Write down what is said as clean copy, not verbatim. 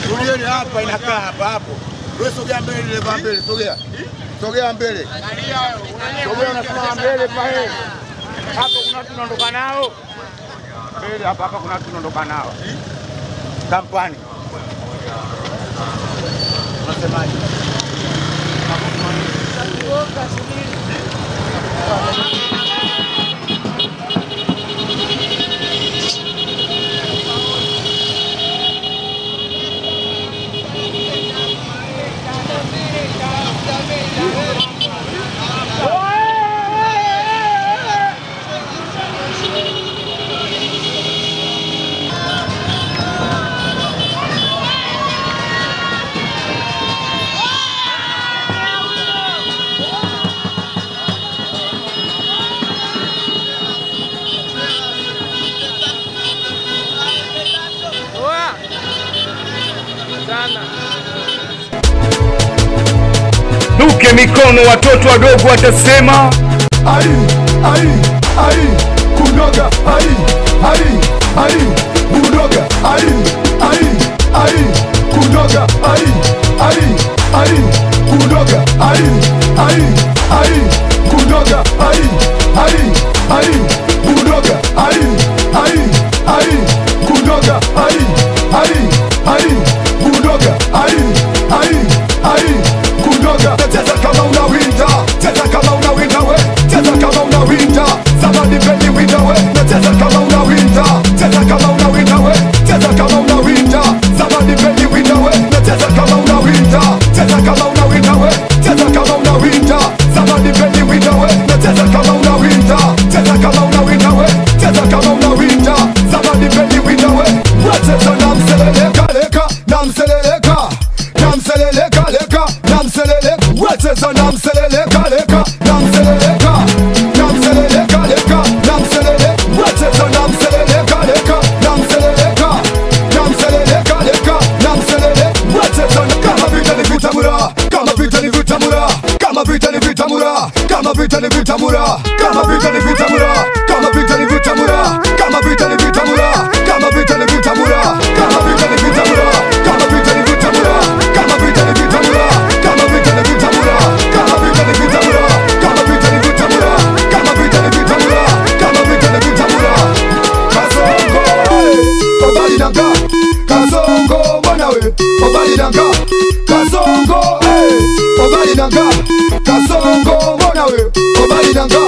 Tulieni hapa inakaa hapa hapo. Wewe sogea mbele ile mbele, sogea. Sogea mbele. Sogea unasimama mbele pale. Hapo kuna tunaondoka nao. Mbele hapa hapa kuna tunaondoka nao. Kampani. Unasemaje? Duke mikono watoto wadogo watasema ai ai ai kunoga ai ai ai kunoga ai ai ai kunoga ai ai ai kunoga ai ai ai kunoga ai ai ai kunoga ai ai ai kunoga ai ai ai kunoga ai ai ai kunoga. Cheza kama unawinda, cheza kama unawinda we, cheza kama unawinda, somebody peni winda we, cheza kama unawinda, cheza kama unawinda we, cheza kama unawinda, somebody peni winda we, cheza kama unawinda, cheza kama unawinda we, cheza kama unawinda, somebody peni winda we, cheza kama unawinda, cheza kama unawinda we, cheza kama unawinda, somebody peni winda we, cheza na mseleleka leka, na mseleleka, na mseleleka leka, na mseleleka. Weteza na mseleleka leka, na mseleleka, na mseleleka leka, na mseleleka. Weteza na mseleleka leka, na mseleleka, na mseleleka leka, na mseleleka. Weteza kama vita ni vita mura, kama vita ni vita mura, kama vita ni vita mura, kama vita ni vita mura, kama vita ni vita mura, kama vita ni vita mura, kama vita ni vita mura, kama vita ni vita mura, kama vita ni vita mura, kama vita ni vita mura, kama vita ni vita mura, kama vita ni vita mura, kama vita ni vita mura, kama vita ni vita mura, kama vita ni vita mura, kama vita ni vita mura. Kasongo, obali nanga, Kasongo mbona we, obali nanga, Kasongo, obali nanga, Kasongo mbona we, obali nanga,